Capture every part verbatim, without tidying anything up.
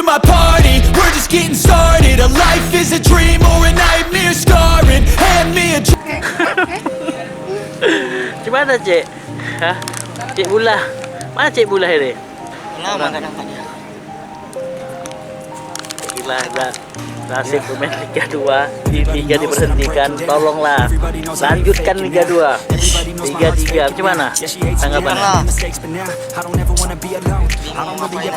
My party, we're just getting started. A life is a dream or a nightmare scarring. Hand me a dr- Di mana, Cek? Hah? Cek Bulah. Mana Cek Bulah ini? Lama kadang tanya. Gila, dah. Nasib pemain Liga dua, di Liga diberhentikan, tolonglah lanjutkan Liga dua. Liga tiga, macam mana tanggapan? Bingung apa ya?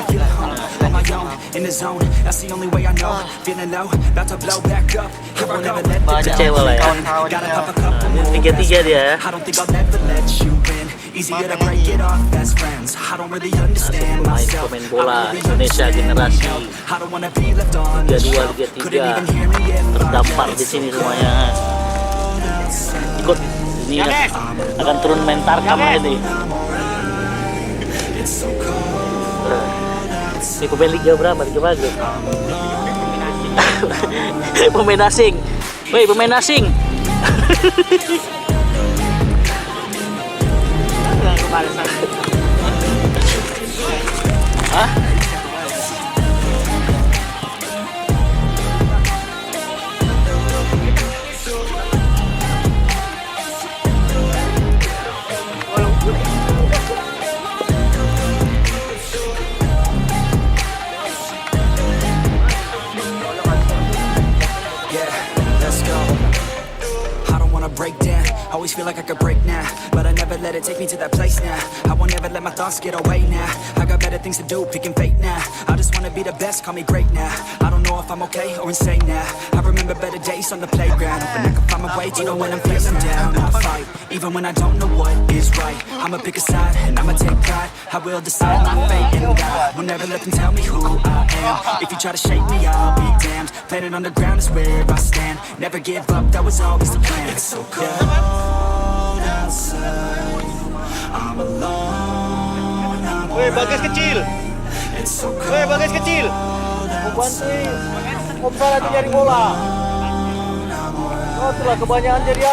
Kecewa lah ya. Tiga tiga dia ya. Pemain bola Indonesia generasi Liga dua, Liga tiga terdampar di sini semuanya. Ikut ini dah. Akan turun main Tarkam ini. Ini pemain Liga berapa? Liga berapa? Pemain asing. Woi, pemain asing. Hah? Yeah, let's go. I don't wanna break down. Always feel like I could break now, but I never let it take me to that place now. I won't ever let my thoughts get away now. I got better things to do, picking fate now. I just wanna be the best, call me great now. I don't know if I'm okay or insane now. I remember better days on the playground, hoping I can find my way even when I'm feeling down. I fight, even when I don't know what is right. I'ma pick a side and I'ma take pride. I will decide my fate and I will never let them tell me who I am. If you try to shake me, I'll be damned. Planet on the ground is where I stand. Never give up, that was always the plan. It's so cold outside. I'm alone. I'm Weh, Bagas kecil. It's so cold. Weh, Bagas kecil. Mau bantu. Kau salah tu nyari bola. Kau telah kebanyakan jadi